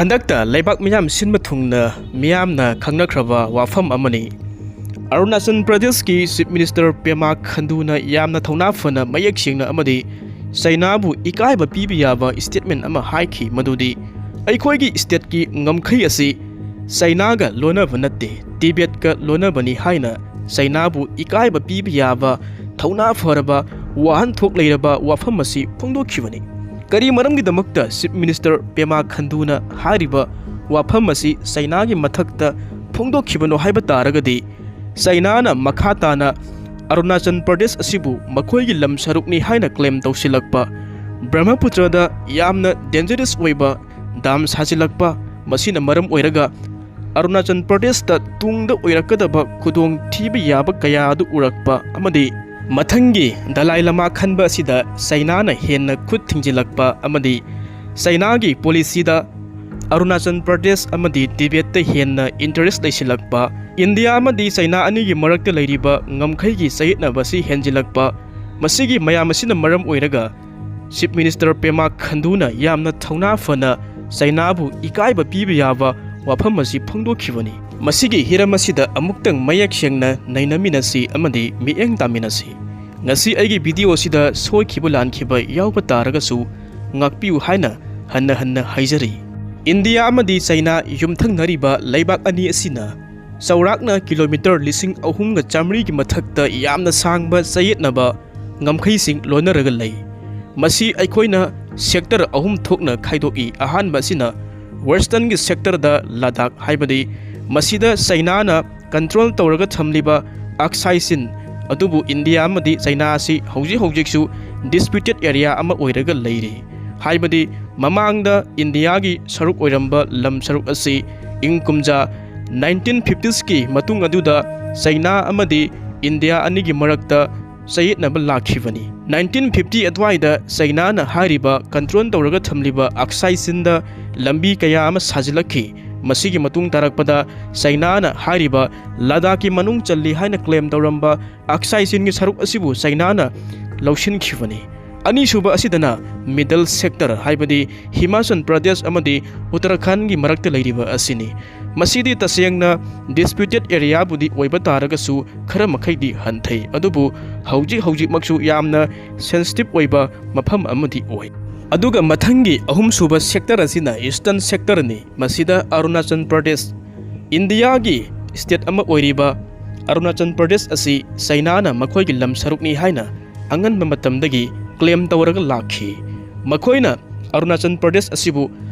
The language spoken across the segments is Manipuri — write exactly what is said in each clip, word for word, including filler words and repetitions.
ꯍꯟꯗꯛꯇ ꯂꯩꯕꯥꯛ ꯃꯤꯌꯥꯝ ꯁꯤꯟꯕ ꯊꯨꯡꯅ ꯃꯤꯌꯥꯝꯅ ꯈꯪꯅꯈ꯭ꯔꯕ ꯋꯥꯐꯝ ꯑꯃꯅꯤ꯫ ꯑꯔꯨꯅꯥꯆꯜ ꯄ꯭ꯔꯗꯦꯁꯀꯤ ꯆꯤꯐ ꯃꯤꯅꯤꯁꯇꯔ ꯄꯦꯃꯥ ꯈꯟꯗꯨꯅ ꯌꯥꯝꯅ ꯊꯧꯅꯥ ꯐꯅ ꯃꯌꯦꯛ ꯁꯦꯡꯅ ꯑꯃꯗꯤ ꯆꯩꯅꯥꯕꯨ ꯏꯀꯥꯏꯕ ꯄꯤꯕ ꯌꯥꯕ ꯁ꯭ꯇꯦꯠꯃꯦꯟ ꯑꯃ ꯍꯥꯏꯈꯤ, ꯃꯗꯨꯗꯤ ꯑꯩꯈꯣꯏꯒꯤ ꯁ꯭ꯇꯦꯠꯀꯤ ꯉꯝꯈꯩ ꯑꯁꯤ ꯆꯩꯅꯥꯒ ꯂꯣꯟꯅꯕ ꯅꯠꯇꯦ, ꯇꯤꯕꯦꯠꯀ ꯂꯣꯟꯅꯕꯅꯤ ꯍꯥꯏꯅ ꯆꯩꯅꯥꯕꯨ ꯏꯀꯥꯏꯕ ꯄꯤꯕ ꯌꯥꯕ ꯊꯧꯅꯥ ꯐꯔꯕ ꯋꯥꯍꯟꯊꯣꯛ ꯂꯩꯔꯕ ꯋꯥꯐꯝ ꯑꯁꯤ ꯐꯣꯡꯗꯣꯛꯈꯤꯕꯅꯤ꯫ ꯀꯔꯤ ꯃꯔꯝꯒꯤꯗꯃꯛꯇ ꯆꯤꯐ ꯃꯤꯅꯤꯁꯇꯔ ꯄꯦꯃꯥ ꯈꯟꯗꯨꯅ ꯍꯥꯏꯔꯤꯕ ꯋꯥꯐꯝ ꯑꯁꯤ ꯆꯩꯅꯥꯒꯤ ꯃꯊꯛꯇ ꯐꯣꯡꯗꯣꯛꯈꯤꯕꯅꯣ ꯍꯥꯏꯕ ꯇꯥꯔꯒꯗꯤ, ꯆꯩꯅꯥꯅ ꯃꯈꯥ ꯇꯥꯅ ꯑꯔꯨꯅꯥꯆꯜ ꯄ꯭ꯔꯗꯦꯁ ꯑꯁꯤꯕꯨ ꯃꯈꯣꯏꯒꯤ ꯂꯝ ꯁꯔꯨꯛꯅꯤ ꯍꯥꯏꯅ ꯀ꯭ꯂꯦꯝ ꯇꯧꯁꯤꯜꯂꯛꯄ, ꯕ꯭ꯔꯍꯃꯄꯨꯇ꯭ꯔꯗ ꯌꯥꯝꯅ ꯗꯦꯟꯖꯔꯁ ꯑꯣꯏꯕ ꯗꯥꯝ ꯁꯥꯖꯤꯜꯂꯛꯄ, ꯃꯁꯤꯅ ꯃꯔꯝ ꯑꯣꯏꯔꯒ ꯑꯔꯨꯅꯥꯆꯜ ꯄ꯭ꯔꯗꯦꯁꯇ ꯇꯨꯡꯗ ꯑꯣꯏꯔꯛꯀꯗꯕ ꯈꯨꯗꯣꯡꯊꯤꯕ ꯌꯥꯕ ꯀꯌꯥ ꯑꯗꯨ ꯎꯔꯛꯄ ꯑꯃꯗꯤ ꯃꯊꯪꯒꯤ ꯗꯂꯥꯏ ꯂꯃꯥ ꯈꯟꯕ ꯑꯁꯤꯗ ꯆꯩꯅꯥꯅ ꯍꯦꯟꯅ ꯈꯨꯠ ꯊꯤꯡꯖꯤꯜꯂꯛꯄ ꯑꯃꯗꯤ ꯆꯩꯅꯥꯒꯤ ꯄꯣꯂꯤꯁꯤꯗ ꯑꯔꯨꯅꯥꯆꯜ ꯄ꯭ꯔꯗꯦꯁ ꯑꯃꯗꯤ ꯇꯤꯕꯦꯠꯇ ꯍꯦꯟꯅ ꯏꯟꯇꯔꯦꯁ ꯂꯩꯁꯤꯜꯂꯛꯄ, ꯏꯟꯗꯤꯌꯥ ꯑꯃꯗꯤ ꯆꯩꯅꯥ ꯑꯅꯤꯒꯤ ꯃꯔꯛꯇ ꯂꯩꯔꯤꯕ ꯉꯝꯈꯩꯒꯤ ꯆꯌꯦꯠꯅꯕ ꯑꯁꯤ ꯍꯦꯟꯖꯤꯜꯂꯛꯄ, ꯃꯁꯤꯒꯤ ꯃꯌꯥꯝ ꯑꯁꯤꯅ ꯃꯔꯝ ꯑꯣꯏꯔꯒ ꯆꯤꯐ ꯃꯤꯅꯤꯁꯇꯔ ꯄꯦꯃꯥ ꯈꯟꯗꯨꯅ ꯌꯥꯝꯅ ꯊꯧꯅꯥ ꯐꯅ ꯆꯩꯅꯥꯕꯨ ꯏꯀꯥꯏꯕ ꯄꯤꯕ ꯌꯥꯕ ꯋꯥꯐꯝ ꯑꯁꯤ ꯐꯣꯡꯗꯣꯛꯈꯤꯕꯅꯤ꯫ ꯃꯁꯤꯒꯤ ꯍꯤꯔꯝ ꯑꯁꯤꯗ ꯑꯃꯨꯛꯇꯪ ꯃꯌꯦꯛ ꯁꯦꯡꯅ ꯅꯩꯅꯃꯤꯟꯅꯁꯤ ꯑꯃꯗꯤ ꯃꯤꯠꯌꯦꯡ ꯇꯥꯃꯤꯟꯅꯁꯤ꯫ ꯉꯁꯤ ꯑꯩꯒꯤ ꯚꯤꯗꯤꯑꯣ ꯑꯁꯤꯗ ꯁꯣꯏꯈꯤꯕ ꯂꯥꯟꯈꯤꯕ ꯌꯥꯎꯕ ꯇꯥꯔꯒꯁꯨ ꯉꯥꯛꯄꯤꯌꯨ ꯍꯥꯏꯅ ꯍꯟꯅ ꯍꯟꯅ ꯍꯥꯏꯖꯔꯤ꯫ ꯏꯟꯗꯤꯌꯥ ꯑꯃꯗꯤ ꯆꯩꯅꯥ ꯌꯨꯝꯊꯪꯅꯔꯤꯕ ꯂꯩꯕꯥꯛ ꯑꯅꯤ ꯑꯁꯤꯅ ꯆꯥꯎꯔꯥꯛꯅ ꯀꯤꯂꯣꯃꯤꯇꯔ ꯂꯤꯁꯤꯡ ꯑꯍꯨꯝꯒ ꯆꯥꯃꯔꯤꯒꯤ ꯃꯊꯛꯇ ꯌꯥꯝꯅ ꯁꯥꯡꯕ ꯆꯌꯦꯠꯅꯕ ꯉꯝꯈꯩꯁꯤꯡ ꯂꯣꯟꯅꯔꯒ ꯂꯩ꯫ ꯃꯁꯤ ꯑꯩꯈꯣꯏꯅ ꯁꯦꯛꯇꯔ ꯑꯍꯨꯝ ꯊꯣꯛꯅ ꯈꯥꯏꯗꯣꯛꯏ꯫ ꯑꯍꯥꯟꯕ ꯑꯁꯤꯅ ꯋꯦꯁꯇꯔꯟꯒꯤ ꯁꯦꯛꯇꯔꯗ ꯂꯗꯥꯈ ꯍꯥꯏꯕꯗꯤ ꯃꯁꯤꯗ ꯆꯩꯅꯥꯅ ꯀꯟꯇ꯭ꯔꯣꯜ ꯇꯧꯔꯒ ꯊꯝꯂꯤꯕ ꯑꯛꯁꯥꯏ ꯆꯤꯟ ꯑꯗꯨꯕꯨ ꯏꯟꯗꯤꯌꯥ ꯑꯃꯗꯤ ꯆꯩꯅꯥ ꯑꯁꯤ ꯍꯧꯖꯤꯛ ꯍꯧꯖꯤꯛꯁꯨ ꯗꯤꯁꯄ꯭ꯌꯨꯇꯦꯠ ꯑꯦꯔꯤꯌꯥ ꯑꯃ ꯑꯣꯏꯔꯒ ꯂꯩꯔꯤ꯫ ꯍꯥꯏꯕꯗꯤ ꯃꯃꯥꯡꯗ ꯏꯟꯗꯤꯌꯥꯒꯤ ꯁꯔꯨꯛ ꯑꯣꯏꯔꯝꯕ ꯂꯝ ꯁꯔꯨꯛ ꯑꯁꯤ ꯏꯪ ꯀꯨꯝꯖꯥ ꯅꯥꯏꯟꯇꯤꯟ ꯐꯤꯐꯇꯤꯁꯀꯤ ꯃꯇꯨꯡ ꯑꯗꯨꯗ ꯆꯩꯅꯥ ꯑꯃꯗꯤ ꯏꯟꯗꯤꯌꯥ ꯑꯅꯤꯒꯤ ꯃꯔꯛꯇ ꯆꯌꯦꯠꯅꯕ ꯂꯥꯛꯈꯤꯕꯅꯤ꯫ ꯅꯥꯏꯟꯇꯤꯟ ꯐꯤꯐꯇꯤ ꯑꯗꯨꯋꯥꯏꯗ ꯆꯩꯅꯥꯅ ꯍꯥꯏꯔꯤꯕ ꯀꯟꯇ꯭ꯔꯣꯜ ꯇꯧꯔꯒ ꯊꯝꯂꯤꯕ ꯑꯛꯁꯥꯏ ꯆꯤꯟꯗ ꯂꯝꯕꯤ ꯀꯌꯥ ꯑꯃ ꯁꯥꯖꯤꯜꯂꯛꯈꯤ꯫ ꯃꯁꯤꯒꯤ ꯃꯇꯨꯡ ꯇꯥꯔꯛꯄꯗ ꯆꯩꯅꯥꯅ ꯍꯥꯏꯔꯤꯕ ꯂꯗꯥꯈꯀꯤ ꯃꯅꯨꯡ ꯆꯜꯂꯤ ꯍꯥꯏꯅ ꯀ꯭ꯂꯦꯝ ꯇꯧꯔꯝꯕ ꯑꯛꯁꯥꯏ ꯆꯤꯟꯒꯤ ꯁꯔꯨꯛ ꯑꯁꯤꯕꯨ ꯆꯩꯅꯥꯅ ꯂꯧꯁꯤꯟꯈꯤꯕꯅꯤ꯫ ꯑꯅꯤꯁꯨꯕ ꯑꯁꯤꯗꯅ middle sector, ꯍꯥꯏꯕꯗꯤ ꯍꯤꯃꯥꯆꯜ ꯄ꯭ꯔꯗꯦꯁ ꯑꯃꯗꯤ ꯎꯠꯇꯔꯥꯈꯟꯒꯤ ꯃꯔꯛꯇ ꯂꯩꯔꯤꯕ ꯑꯁꯤꯅꯤ꯫ ꯃꯁꯤꯗꯤ ꯇꯁꯦꯡꯅ disputed areaꯕꯨꯗꯤ ꯑꯣꯏꯕ ꯇꯥꯔꯒꯁꯨ ꯈꯔ ꯃꯈꯩꯗꯤ ꯍꯟꯊꯩ, ꯑꯗꯨꯕꯨ ꯍꯧꯖꯤꯛ ꯍꯧꯖꯤꯛꯃꯛꯁꯨ ꯌꯥꯝꯅ sensitive ꯑꯣꯏꯕ ꯃꯐꯝ ꯑꯃꯗꯤ ꯑꯣꯏ꯫ ꯑꯗꯨꯒ ꯃꯊꯪꯒꯤ ꯑꯍꯨꯝꯁꯨꯕ sector ꯑꯁꯤꯅ eastern sectorꯅꯤ꯫ ꯃꯁꯤꯗ ꯑꯔꯨꯅꯥꯆꯜ ꯄ꯭ꯔꯗꯦꯁ, ꯏꯟꯗꯤꯌꯥꯒꯤ state ꯑꯃ ꯑꯣꯏꯔꯤꯕ ꯑꯔꯨꯅꯥꯆꯜ ꯄ꯭ꯔꯗꯦꯁ ꯑꯁꯤ ꯆꯩꯅꯥꯅ ꯃꯈꯣꯏꯒꯤ ꯂꯝ ꯁꯔꯨꯛꯅꯤ ꯍꯥꯏꯅ ꯑꯉꯟꯕ ꯃꯇꯝꯗꯒꯤ claim ꯇꯧꯔꯒ ꯂꯥꯛꯈꯤ꯫ ꯃꯈꯣꯏꯅ ꯑꯔꯨꯅꯥꯆꯜ ꯄ꯭ꯔꯗꯦꯁ ꯑꯁꯤꯕꯨ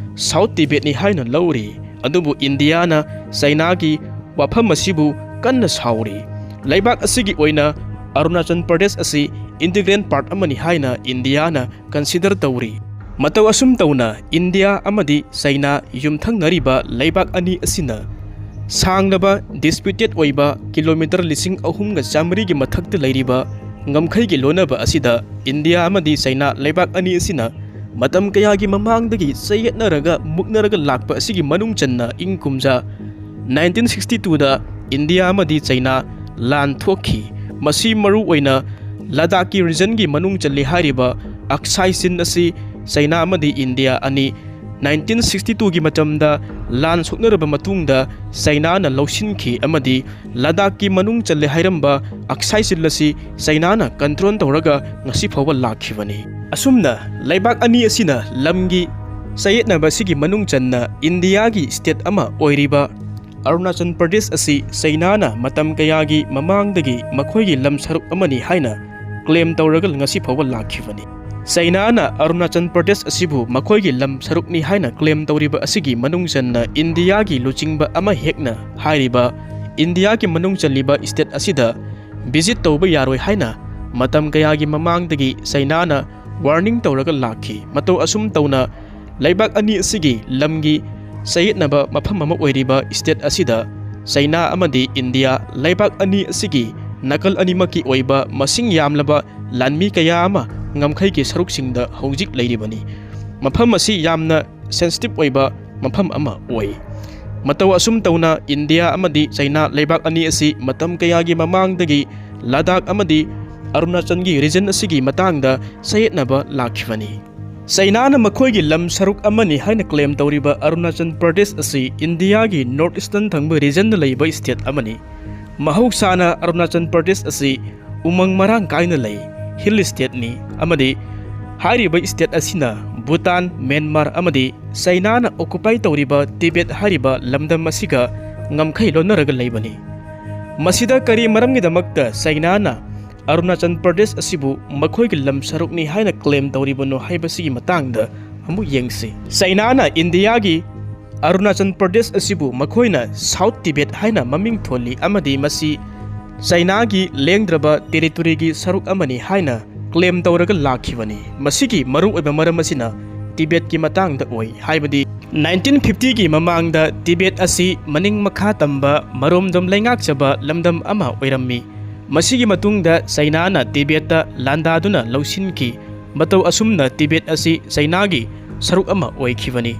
South Tibetꯅꯤ ꯍꯥꯏꯅ ꯂꯧꯔꯤ꯫ ꯑꯗꯨꯕꯨ ꯏꯟꯗꯤꯌꯥꯅ ꯆꯩꯅꯥꯒꯤ ꯋꯥꯐꯝ ꯑꯁꯤꯕꯨ ꯀꯟꯅ ꯁꯥꯎꯔꯤ꯫ ꯂꯩꯕꯥꯛ ꯑꯁꯤꯒꯤ ꯑꯣꯏꯅ ꯑꯔꯨꯅꯥꯆꯜ ꯄ꯭ꯔꯗꯦꯁ ꯑꯁꯤ integral part ꯑꯃꯅꯤ ꯍꯥꯏꯅ ꯏꯟꯗꯤꯌꯥꯅ consider ꯇꯧꯔꯤ꯫ ꯃꯇꯧ ꯑꯁꯨꯝ ꯇꯧꯅ ꯏꯟꯗꯤꯌꯥ ꯑꯃꯗꯤ ꯆꯩꯅꯥ ꯌꯨꯝꯊꯪꯅꯔꯤꯕ ꯂꯩꯕꯥꯛ ꯑꯅꯤ ꯑꯁꯤꯅ ꯁꯥꯡꯂꯕ disputed ꯑꯣꯏꯕ ꯀꯤꯂꯣꯃꯤꯇꯔ ꯂꯤꯁꯤꯡ ꯑꯍꯨꯝꯒ ꯆꯥꯃꯔꯤꯒꯤ ꯃꯊꯛꯇ ꯂꯩꯔꯤꯕ ꯉꯝꯈꯩꯒꯤ ꯂꯣꯟꯅꯕ ꯑꯁꯤꯗ ꯏꯟꯗꯤꯌꯥ ꯑꯃꯗꯤ ꯆꯩꯅꯥ ꯂꯩꯕꯥꯛ ꯑꯅꯤ ꯑꯁꯤꯅ ꯃꯇꯝ ꯀꯌꯥꯒꯤ ꯃꯃꯥꯡꯗꯒꯤ ꯆꯌꯦꯠꯅꯔꯒ ꯃꯨꯛꯅꯔꯒ ꯂꯥꯛꯄ ꯑꯁꯤꯒꯤ ꯃꯅꯨꯡ ꯆꯟꯅ ꯏꯪ ꯀꯨꯝꯖꯥ nineteen sixty twoꯗ ꯏꯟꯗꯤꯌꯥ ꯑꯃꯗꯤ ꯆꯩꯅꯥ ꯂꯥꯟ ꯊꯣꯛꯈꯤ꯫ ꯃꯁꯤ ꯃꯔꯨ ꯑꯣꯏꯅ ꯂꯗꯥꯈꯀꯤ regionꯒꯤ ꯃꯅꯨꯡ ꯆꯜꯂꯤ ꯍꯥꯏꯔꯤꯕ ꯑꯛꯁꯥꯏ ꯆꯤꯟ ꯑꯁꯤ ꯆꯩꯅꯥ ꯑꯃꯗꯤ ꯏꯟꯗꯤꯌꯥ ꯑꯅꯤ nineteen sixty twoꯒꯤ ꯃꯇꯝꯗ ꯂꯥꯟ ꯁꯣꯛꯅꯔꯕ ꯃꯇꯨꯡꯗ ꯆꯩꯅꯥꯅ ꯂꯧꯁꯤꯟꯈꯤ ꯑꯃꯗꯤ ꯂꯗꯥꯈꯀꯤ ꯃꯅꯨꯡ ꯆꯜꯂꯦ ꯍꯥꯏꯔꯝꯕ ꯑꯛꯁꯥꯏ ꯆꯤꯜ ꯑꯁꯤ ꯆꯩꯅꯥꯅ control ꯇꯧꯔꯒ ꯉꯁꯤ ꯐꯥꯎꯕ ꯂꯥꯛꯈꯤꯕꯅꯤ꯫ ꯑꯁꯨꯝꯅ ꯂꯩꯕꯥꯛ ꯑꯅꯤ ꯑꯁꯤꯅ ꯂꯝꯒꯤ ꯆꯌꯦꯠꯅꯕ ꯑꯁꯤꯒꯤ ꯃꯅꯨꯡ ꯆꯟꯅ ꯏꯟꯗꯤꯌꯥꯒꯤ state ꯑꯃ ꯑꯣꯏꯔꯤꯕ ꯑꯔꯨꯅꯥꯆꯜ ꯄ꯭ꯔꯗꯦꯁ ꯑꯁꯤ ꯆꯩꯅꯥꯅ ꯃꯇꯝ ꯀꯌꯥꯒꯤ ꯃꯃꯥꯡꯗꯒꯤ ꯃꯈꯣꯏꯒꯤ ꯂꯝ ꯁꯔꯨꯛ ꯑꯃꯅꯤ ꯍꯥꯏꯅ claim ꯇꯧꯔꯒ ꯉꯁꯤ ꯐꯥꯎꯕ ꯂꯥꯛꯈꯤꯕꯅꯤ꯫ ꯆꯩꯅꯥꯅ ꯑꯔꯨꯅꯥꯆꯜ ꯄ꯭ꯔꯗꯦꯁ ꯑꯁꯤꯕꯨ ꯃꯈꯣꯏꯒꯤ ꯂꯝ ꯁꯔꯨꯛꯅꯤ ꯍꯥꯏꯅ claim ꯇꯧꯔꯤꯕ ꯑꯁꯤꯒꯤ ꯃꯅꯨꯡ ꯆꯟꯅ ꯏꯟꯗꯤꯌꯥꯒꯤ ꯂꯨꯆꯤꯡꯕ ꯑꯃ ꯍꯦꯛꯅ ꯍꯥꯏꯔꯤꯕ ꯏꯟꯗꯤꯌꯥꯒꯤ ꯃꯅꯨꯡ ꯆꯜꯂꯤꯕ state ꯑꯁꯤꯗ visit ꯇꯧꯕ ꯌꯥꯔꯣꯏ ꯍꯥꯏꯅ ꯃꯇꯝ ꯀꯌꯥꯒꯤ ꯃꯃꯥꯡꯗꯒꯤ ꯆꯩꯅꯥꯅ warning ꯇꯧꯔꯒ ꯂꯥꯛꯈꯤ꯫ ꯃꯇꯧ ꯑꯁꯨꯝ ꯇꯧꯅ ꯂꯩꯕꯥꯛ ꯑꯅꯤ ꯑꯁꯤꯒꯤ ꯂꯝꯒꯤ ꯆꯌꯦꯠꯅꯕ ꯃꯐꯝ ꯑꯃ ꯑꯣꯏꯔꯤꯕ state ꯑꯁꯤꯗ ꯆꯩꯅꯥ ꯑꯃꯗꯤ ꯏꯟꯗꯤꯌꯥ ꯂꯩꯕꯥꯛ ꯑꯅꯤ ꯑꯁꯤꯒꯤ ꯅꯥꯀꯜ ꯑꯅꯤꯃꯛꯀꯤ ꯑꯣꯏꯕ ꯃꯁꯤꯡ ꯌꯥꯝꯂꯕ ꯂꯥꯟꯃꯤ ꯀꯌꯥ ꯑꯃ ꯉꯝꯈꯩꯒꯤ ꯁꯔꯨꯛꯁꯤꯡꯗ ꯍꯧꯖꯤꯛ ꯂꯩꯔꯤꯕꯅꯤ꯫ ꯃꯐꯝ ꯑꯁꯤ ꯌꯥꯝꯅ sensitive ꯑꯣꯏꯕ ꯃꯐꯝ ꯑꯃ ꯑꯣꯏ꯫ ꯃꯇꯧ ꯑꯁꯨꯝ ꯇꯧꯅ ꯏꯟꯗꯤꯌꯥ ꯑꯃꯗꯤ ꯆꯩꯅꯥ ꯂꯩꯕꯥꯛ ꯑꯅꯤ ꯑꯁꯤ ꯃꯇꯝ ꯀꯌꯥꯒꯤ ꯃꯃꯥꯡꯗꯒꯤ ꯂꯗꯥꯈ ꯑꯃꯗꯤ ꯑꯔꯨꯅꯥꯆꯜꯒꯤ ꯔꯤꯖꯟ ꯑꯁꯤꯒꯤ ꯃꯇꯥꯡꯗ ꯆꯌꯦꯠꯅꯕ ꯂꯥꯛꯈꯤꯕꯅꯤ꯫ ꯆꯩꯅꯥꯅ ꯃꯈꯣꯏꯒꯤ ꯂꯝ ꯁꯔꯨꯛ ꯑꯃꯅꯤ ꯍꯥꯏꯅ ꯀ꯭ꯂꯦꯝ ꯇꯧꯔꯤꯕ ꯑꯔꯨꯅꯥꯆꯜ ꯄ꯭ꯔꯗꯦꯁ ꯑꯁꯤ ꯏꯟꯗꯤꯌꯥꯒꯤ ꯅꯣꯔꯠ ꯏꯁꯇꯔꯟ ꯊꯪꯕ ꯔꯤꯖꯟꯗ ꯂꯩꯕ ꯁ꯭ꯇꯦꯠ ꯑꯃꯅꯤ꯫ ꯃꯍꯧꯁꯥꯅ ꯑꯔꯨꯅꯥꯆꯜ ꯄ꯭ꯔꯗꯦꯁ ꯑꯁꯤ ꯎꯃꯪ ꯃꯔꯥꯡ ꯀꯥꯏꯅ ꯂꯩ, ꯍꯤꯜ ꯁ꯭ꯇꯦꯠꯅꯤ, ꯑꯃꯗꯤ ꯍꯥꯏꯔꯤꯕ ꯁ꯭ꯇꯦꯠ ꯑꯁꯤꯅ ꯚꯨꯇꯥꯟ, ꯃ꯭ꯌꯥꯟꯃꯥꯔ ꯑꯃꯗꯤ ꯆꯩꯅꯥꯅ ꯑꯣꯀꯨꯄꯥꯏ ꯇꯧꯔꯤꯕ ꯇꯤꯕꯦꯠ ꯍꯥꯏꯔꯤꯕ ꯂꯝꯗꯝ ꯑꯁꯤꯒ ꯉꯝꯈꯩ ꯂꯣꯟꯅꯔꯒ ꯂꯩꯕꯅꯤ꯫ ꯃꯁꯤꯗ ꯀꯔꯤ ꯃꯔꯝꯒꯤꯗꯃꯛꯇ ꯆꯩꯅꯥꯅ ꯑꯔꯨꯅꯥꯆꯜ ꯄ꯭ꯔꯗꯦꯁ ꯑꯁꯤꯕꯨ ꯃꯈꯣꯏꯒꯤ ꯂꯝ ꯁꯔꯨꯛꯅꯤ ꯍꯥꯏꯅ ꯀ꯭ꯂꯦꯝ ꯇꯧꯔꯤꯕꯅꯣ ꯍꯥꯏꯕꯁꯤꯒꯤ ꯃꯇꯥꯡꯗ ꯑꯃꯨꯛ ꯌꯦꯡꯁꯤ꯫ ꯆꯩꯅꯥꯅ ꯏꯟꯗꯤꯌꯥꯒꯤ ꯑꯔꯨꯅꯥꯆꯜ ꯄ꯭ꯔꯗꯦꯁ ꯑꯁꯤꯕꯨ ꯃꯈꯣꯏꯅ ꯁꯥꯎꯠ ꯇꯤꯕꯦꯠ ꯍꯥꯏꯅ ꯃꯃꯤꯡ ꯊꯣꯜꯂꯤ ꯑꯃꯗꯤ ꯃꯁꯤ ꯆꯩꯅꯥꯒꯤ ꯂꯦꯡꯗ꯭ꯔꯕ ꯇꯦꯔꯤꯇꯣꯔꯤꯒꯤ ꯁꯔꯨꯛ ꯑꯃꯅꯤ ꯍꯥꯏꯅ ꯀ꯭ꯂꯦꯝ ꯇꯧꯔꯒ ꯂꯥꯛꯈꯤꯕꯅꯤ꯫ ꯃꯁꯤꯒꯤ ꯃꯔꯨꯑꯣꯏꯕ ꯃꯔꯝ ꯑꯁꯤꯅ ꯇꯤꯕꯦꯠꯀꯤ ꯃꯇꯥꯡꯗ ꯑꯣꯏ, ꯍꯥꯏꯕꯗꯤ ꯅꯥꯏꯟꯇꯤꯟ ꯐꯤꯐꯇꯤꯒꯤ ꯃꯃꯥꯡꯗ ꯇꯤꯕꯦꯠ ꯑꯁꯤ ꯃꯅꯤꯡ ꯃꯈꯥ ꯇꯝꯕ, ꯃꯔꯣꯝꯗꯣꯝ ꯂꯩꯉꯥꯛꯆꯕ ꯂꯝꯗꯝ ꯑꯃ ꯑꯣꯏꯔꯝꯃꯤ꯫ ꯃꯁꯤꯒꯤ ꯃꯇꯨꯡꯗ ꯆꯩꯅꯥꯅ ꯇꯤꯕꯦꯠꯇ ꯂꯥꯟꯗꯥꯗꯨꯅ ꯂꯧꯁꯤꯟꯈꯤ꯫ ꯃꯇꯧ ꯑꯁꯨꯝꯅ ꯇꯤꯕꯦꯠ ꯑꯁꯤ ꯆꯩꯅꯥꯒꯤ ꯁꯔꯨꯛ ꯑꯃ ꯑꯣꯏꯈꯤꯕꯅꯤ꯫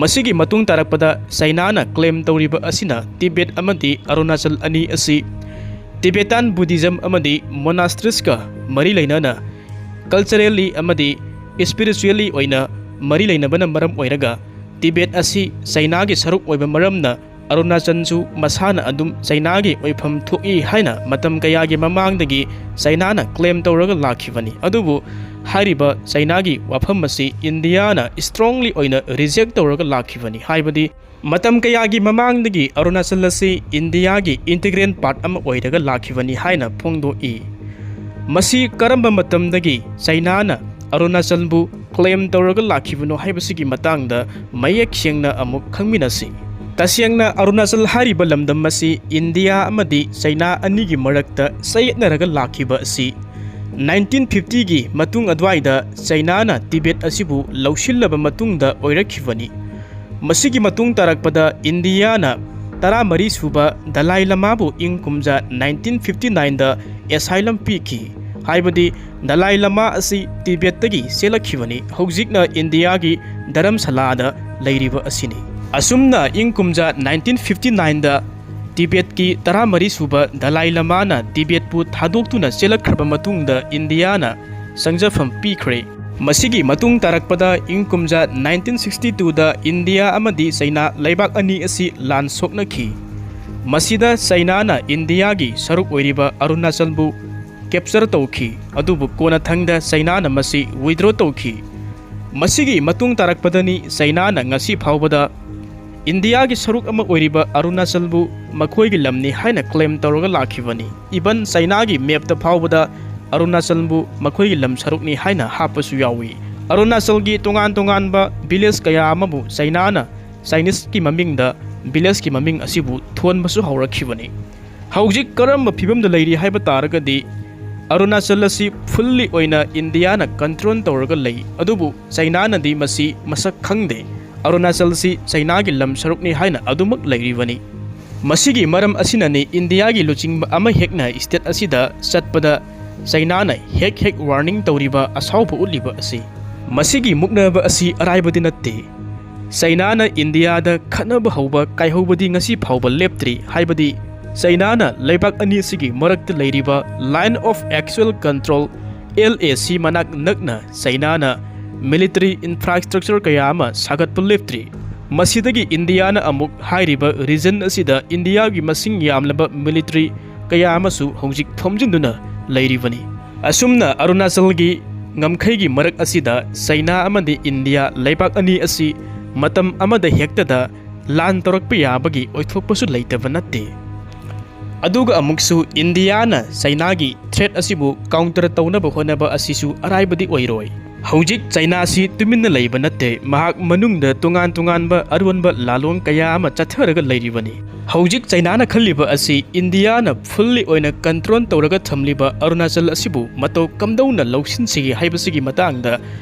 ꯃꯁꯤꯒꯤ ꯃꯇꯨꯡ ꯇꯥꯔꯛꯄꯗ ꯆꯩꯅꯥꯅ ꯀ꯭ꯂꯦꯝ ꯇꯧꯔꯤꯕ ꯑꯁꯤꯅ ꯇꯤꯕꯦꯠ ꯑꯃꯗꯤ ꯑꯔꯨꯅꯥꯆꯜ ꯑꯅꯤ ꯑꯁꯤ ꯇꯤꯕꯦꯇꯥꯟ ꯕꯨꯙꯤꯖꯝ ꯑꯃꯗꯤ ꯃꯣꯅꯥꯁꯇ꯭ꯔꯤꯁꯀ ꯃꯔꯤ ꯂꯩꯅꯅ ꯀꯜꯆꯔꯦꯜꯂꯤ ꯑꯃꯗꯤ ꯏꯁꯄꯤꯔꯤꯆꯨꯋꯦꯜꯂꯤ ꯑꯣꯏꯅ ꯃꯔꯤ ꯂꯩꯅꯕꯅ ꯃꯔꯝ ꯑꯣꯏꯔꯒ ꯇꯤꯕꯦꯠ ꯑꯁꯤ ꯆꯩꯅꯥꯒꯤ ꯁꯔꯨꯛ ꯑꯣꯏꯕ ꯃꯔꯝꯅ ꯑꯔꯨꯅꯥꯆꯜꯁꯨ ꯃꯁꯥꯅ ꯑꯗꯨꯝ ꯆꯩꯅꯥꯒꯤ ꯑꯣꯏꯐꯝ ꯊꯣꯛꯏ ꯍꯥꯏꯅ ꯃꯇꯝ ꯀꯌꯥꯒꯤ ꯃꯃꯥꯡꯗꯒꯤ ꯆꯩꯅꯥꯅ ꯀ꯭ꯂꯦꯝ ꯇꯧꯔꯒ ꯂꯥꯛꯈꯤꯕꯅꯤ꯫ ꯑꯗꯨꯕꯨ ꯍꯥꯏꯔꯤꯕ ꯆꯩꯅꯥꯒꯤ ꯋꯥꯐꯝ ꯑꯁꯤ ꯏꯟꯗꯤꯌꯥꯅ ꯏꯁꯇ꯭ꯔꯣꯡꯂꯤ ꯑꯣꯏꯅ ꯔꯤꯖꯦꯛ ꯇꯧꯔꯒ ꯂꯥꯛꯈꯤꯕꯅꯤ꯫ ꯍꯥꯏꯕꯗꯤ ꯃꯇꯝ ꯀꯌꯥꯒꯤ ꯃꯃꯥꯡꯗꯒꯤ ꯑꯔꯨꯅꯥꯆꯜ ꯑꯁꯤ ꯏꯟꯗꯤꯌꯥꯒꯤ ꯏꯟꯇꯤꯒ꯭ꯔꯦꯜ ꯄꯥꯔꯠ ꯑꯃ ꯑꯣꯏꯔꯒ ꯂꯥꯛꯈꯤꯕꯅꯤ ꯍꯥꯏꯅ ꯐꯣꯡꯗꯣꯛꯏ꯫ ꯃꯁꯤ ꯀꯔꯝꯕ ꯃꯇꯝꯗꯒꯤ ꯆꯩꯅꯥꯅ ꯑꯔꯨꯅꯥꯆꯜꯕꯨ ꯀ꯭ꯂꯦꯝ ꯇꯧꯔꯒ ꯂꯥꯛꯈꯤꯕꯅꯣ ꯍꯥꯏꯕꯁꯤꯒꯤ ꯃꯇꯥꯡꯗ ꯃꯌꯦꯛ ꯁꯦꯡꯅ ꯑꯃꯨꯛ ꯈꯪꯃꯤꯟꯅꯁꯤ꯫ ꯇꯁꯦꯡꯅ ꯑꯔꯨꯅꯥꯆꯜ ꯍꯥꯏꯔꯤꯕ ꯂꯝꯗꯝ ꯑꯁꯤ ꯏꯟꯗꯤꯌꯥ ꯑꯃꯗꯤ ꯆꯩꯅꯥ ꯑꯅꯤꯒꯤ ꯃꯔꯛꯇ ꯆꯌꯦꯠꯅꯔꯒ ꯂꯥꯛꯈꯤꯕ ꯑꯁꯤ ꯅꯥꯏꯟꯇꯤꯟ ꯐꯤꯐꯇꯤꯒꯤ ꯃꯇꯨꯡ ꯑꯗꯨꯋꯥꯏꯗ ꯆꯩꯅꯥꯅ ꯇꯤꯕꯦꯠ ꯑꯁꯤꯕꯨ ꯂꯧꯁꯤꯜꯂꯕ ꯃꯇꯨꯡꯗ ꯑꯣꯏꯔꯛꯈꯤꯕꯅꯤ꯫ ꯃꯁꯤꯒꯤ ꯃꯇꯨꯡ ꯇꯥꯔꯛꯄꯗ ꯏꯟꯗꯤꯌꯥꯅ ꯇꯔꯥꯃꯔꯤ ꯁꯨꯕ ꯗꯂꯥꯏ ꯂꯃꯥꯕꯨ ꯏꯪ ꯀꯨꯝꯖꯥ ꯅꯥꯏꯟꯇꯤꯟ ꯐꯤꯐꯇꯤ ꯅꯥꯏꯟꯗ ꯑꯦꯁꯥꯏꯂꯝ ꯄꯤꯈꯤ, ꯍꯥꯏꯕꯗꯤ ꯗꯂꯥꯏ ꯂꯃꯥ ꯑꯁꯤ ꯇꯤꯕꯦꯠꯇꯒꯤ ꯆꯦꯜꯂꯛꯈꯤꯕꯅꯤ, ꯍꯧꯖꯤꯛꯅ ꯏꯟꯗꯤꯌꯥꯒꯤ ꯙꯔꯝꯁꯥꯂꯥꯗ ꯂꯩꯔꯤꯕ ꯑꯁꯤꯅꯤ꯫ ꯑꯁꯨꯝꯅ ꯏꯪ ꯀꯨꯝꯖꯥ ꯅꯥꯏꯟꯇꯤꯟ ꯐꯤꯐꯇꯤ ꯅꯥꯏꯟꯗ ꯇꯤꯕꯦꯠꯀꯤ ꯇꯔꯥꯃꯔꯤ ꯁꯨꯕ ꯗꯂꯥꯏ ꯂꯃꯥꯅ ꯇꯤꯕꯦꯠꯄꯨ ꯊꯥꯗꯣꯛꯇꯨꯅ ꯆꯦꯜꯂꯛꯈ꯭ꯔꯕ ꯃꯇꯨꯡꯗ ꯏꯟꯗꯤꯌꯥꯅ ꯆꯪꯖꯐꯝ ꯄꯤꯈ꯭ꯔꯦ꯫ ꯃꯁꯤꯒꯤ ꯃꯇꯨꯡ ꯇꯥꯔꯛꯄꯗ ꯏꯪ ꯀꯨꯝꯖꯥ ꯅꯥꯏꯟꯇꯤꯟ ꯁꯤꯛꯁꯇꯤ ꯇꯨꯗ ꯏꯟꯗꯤꯌꯥ ꯑꯃꯗꯤ ꯆꯩꯅꯥ ꯂꯩꯕꯥꯛ ꯑꯅꯤ ꯑꯁꯤ ꯂꯥꯟ ꯁꯣꯛꯅꯈꯤ꯫ ꯃꯁꯤꯗ ꯆꯩꯅꯥꯅ ꯏꯟꯗꯤꯌꯥꯒꯤ ꯁꯔꯨꯛ ꯑꯣꯏꯔꯤꯕ ꯑꯔꯨꯅꯥꯆꯜꯕꯨ ꯀꯦꯞꯆꯔ ꯇꯧꯈꯤ, ꯑꯗꯨꯕꯨ ꯀꯣꯟꯅꯊꯪꯗ ꯆꯩꯅꯥꯅ ꯃꯁꯤ ꯋꯤꯗ꯭ꯔꯣ ꯇꯧꯈꯤ꯫ ꯃꯁꯤꯒꯤ ꯃꯇꯨꯡ ꯇꯥꯔꯛꯄꯗꯅꯤ ꯆꯩꯅꯥꯅ ꯉꯁꯤ ꯐꯥꯎꯕꯗ ꯏꯟꯗꯤꯌꯥꯒꯤ ꯁꯔꯨꯛ ꯑꯃ ꯑꯣꯏꯔꯤꯕ ꯑꯔꯨꯅꯥꯆꯜꯕꯨ ꯃꯈꯣꯏꯒꯤ ꯂꯝꯅꯤ ꯍꯥꯏꯅ ꯀ꯭ꯂꯦꯝ ꯇꯧꯔꯒ ꯂꯥꯛꯈꯤꯕꯅꯤ꯫ ꯏꯕꯟ ꯆꯩꯅꯥꯒꯤ ꯃꯦꯞꯇ ꯐꯥꯎꯕꯗ ꯑꯔꯨꯅꯥꯆꯜꯕꯨ ꯃꯈꯣꯏꯒꯤ ꯂꯝ ꯁꯔꯨꯛꯅꯤ ꯍꯥꯏꯅ ꯍꯥꯞꯄꯁꯨ ꯌꯥꯎꯏ꯫ ꯑꯔꯨꯅꯥꯆꯜꯒꯤ ꯇꯣꯉꯥꯟ ꯇꯣꯉꯥꯟꯕ ꯚꯤꯂꯦꯖ ꯀꯌꯥ ꯑꯃꯕꯨ ꯆꯩꯅꯥꯅ ꯆꯥꯏꯅꯤꯁꯀꯤ ꯃꯃꯤꯡꯗ ꯚꯤꯂꯦꯖꯀꯤ ꯃꯃꯤꯡ ꯑꯁꯤꯕꯨ ꯊꯣꯟꯕꯁꯨ ꯍꯧꯔꯛꯈꯤꯕꯅꯤ꯫ ꯍꯧꯖꯤꯛ ꯀꯔꯝꯕ ꯐꯤꯕꯝꯗ ꯂꯩꯔꯤ ꯍꯥꯏꯕ ꯇꯥꯔꯒꯗꯤ, ꯑꯔꯨꯅꯥꯆꯜ ꯑꯁꯤ ꯐꯨꯜꯂꯤ ꯑꯣꯏꯅ ꯏꯟꯗꯤꯌꯥꯅ ꯀꯟꯇ꯭ꯔꯣꯜ ꯇꯧꯔꯒ ꯂꯩ, ꯑꯗꯨꯕꯨ ꯆꯩꯅꯥꯅꯗꯤ ꯃꯁꯤ ꯃꯁꯛ ꯈꯪꯗꯦ꯫ ꯑꯔꯨꯅꯥꯆꯜ ꯑꯁꯤ ꯆꯩꯅꯥꯒꯤ ꯂꯝ ꯁꯔꯨꯛꯅꯤ ꯍꯥꯏꯅ ꯑꯗꯨꯃꯛ ꯂꯩꯔꯤꯕꯅꯤ꯫ ꯃꯁꯤꯒꯤ ꯃꯔꯝ ꯑꯁꯤꯅꯅꯤ ꯏꯟꯗꯤꯌꯥꯒꯤ ꯂꯨꯆꯤꯡꯕ ꯑꯃ ꯍꯦꯛꯅ ꯁ꯭ꯇꯦꯠ ꯑꯁꯤꯗ ꯆꯠꯄꯗ ꯆꯩꯅꯥꯅ ꯍꯦꯛ ꯍꯦꯛ ꯋꯥꯔꯅꯤꯡ ꯇꯧꯔꯤꯕ, ꯑꯁꯥꯎꯕ ꯎꯠꯂꯤꯕ ꯑꯁꯤ꯫ ꯃꯁꯤꯒꯤ ꯃꯨꯛꯅꯕ ꯑꯁꯤ ꯑꯔꯥꯏꯕꯗꯤ ꯅꯠꯇꯦ꯫ ꯆꯩꯅꯥꯅ ꯏꯟꯗꯤꯌꯥꯗ ꯈꯠꯅꯕ ꯍꯧꯕ ꯀꯥꯏꯍꯧꯕꯗꯤ ꯉꯁꯤ ꯐꯥꯎꯕ ꯂꯦꯞꯇ꯭ꯔꯤ, ꯍꯥꯏꯕꯗꯤ ꯆꯩꯅꯥꯅ ꯂꯩꯕꯥꯛ ꯑꯅꯤ ꯑꯁꯤꯒꯤ ꯃꯔꯛꯇ ꯂꯩꯔꯤꯕ Line of Actual Control, L A C, ꯃꯅꯥꯛ ꯅꯛꯅ ꯆꯩꯅꯥꯅ ꯃꯤꯂꯤꯇꯔꯤ ꯏꯟꯐ꯭ꯔꯥꯁ꯭ꯇ꯭ꯔꯛꯆꯔ ꯀꯌꯥ ꯑꯃ ꯁꯥꯒꯠꯄ ꯂꯦꯞꯇ꯭ꯔꯤ꯫ ꯃꯁꯤꯗꯒꯤ ꯏꯟꯗꯤꯌꯥꯅ ꯑꯃꯨꯛ ꯍꯥꯏꯔꯤꯕ ꯔꯤꯖꯟ ꯑꯁꯤꯗ ꯏꯟꯗꯤꯌꯥꯒꯤ ꯃꯁꯤꯡ ꯌꯥꯝꯂꯕ ꯃꯤꯂꯤꯇꯔꯤ ꯀꯌꯥ ꯑꯃꯁꯨ ꯍꯧꯖꯤꯛ ꯊꯣꯝꯖꯤꯟꯗꯨꯅ ꯂꯩꯔꯤꯕꯅꯤ꯫ ꯑꯁꯨꯝꯅ ꯑꯔꯨꯅꯥꯆꯜꯒꯤ ꯉꯝꯈꯩꯒꯤ ꯃꯔꯛ ꯑꯁꯤꯗ ꯆꯩꯅꯥ ꯑꯃꯗꯤ ꯏꯟꯗꯤꯌꯥ ꯂꯩꯕꯥꯛ ꯑꯅꯤ ꯑꯁꯤ ꯃꯇꯝ ꯑꯃꯗ ꯍꯦꯛꯇꯗ ꯂꯥꯟ ꯇꯧꯔꯛꯄ ꯌꯥꯕꯒꯤ ꯑꯣꯏꯊꯣꯛꯄꯁꯨ ꯂꯩꯇꯕ ꯅꯠꯇꯦ꯫ ꯑꯗꯨꯒ ꯑꯃꯨꯛꯁꯨ ꯏꯟꯗꯤꯌꯥꯅ ꯆꯩꯅꯥꯒꯤ ꯊ꯭ꯔꯦꯠ ꯑꯁꯤꯕꯨ ꯀꯥꯎꯟꯇꯔ ꯇꯧꯅꯕ ꯍꯣꯠꯅꯕ ꯑꯁꯤꯁꯨ ꯑꯔꯥꯏꯕꯗꯤ ꯑꯣꯏꯔꯣꯏ꯫ ꯍꯧꯖꯤꯛ ꯆꯩꯅꯥꯁꯤ ꯇꯨꯃꯤꯟꯅ ꯂꯩꯕ ꯅꯠꯇꯦ, ꯃꯍꯥꯛ ꯃꯅꯨꯡꯗ ꯇꯣꯉꯥꯟ ꯇꯣꯉꯥꯟꯕ ꯑꯔꯣꯟꯕ ꯂꯥꯂꯣꯡ ꯀꯌꯥ ꯑꯃ ꯆꯠꯊꯔꯒ ꯂꯩꯔꯤꯕꯅꯤ꯫ ꯍꯧꯖꯤꯛ ꯆꯩꯅꯥꯅ ꯈꯜꯂꯤꯕ ꯑꯁꯤ ꯏꯟꯗꯤꯌꯥꯅ ꯐꯨꯜꯂꯤ ꯑꯣꯏꯅ ꯀꯟꯇ꯭ꯔꯣꯜ ꯇꯧꯔꯒ ꯊꯝꯂꯤꯕ ꯑꯔꯨꯅꯥꯆꯜ ꯑꯁꯤꯕꯨ ꯃꯇꯧ ꯀꯝꯗꯧꯅ ꯂꯧꯁꯤꯟꯁꯤꯒꯦ ꯍꯥꯏꯕꯁꯤꯒꯤ ꯃꯇꯥꯡꯗ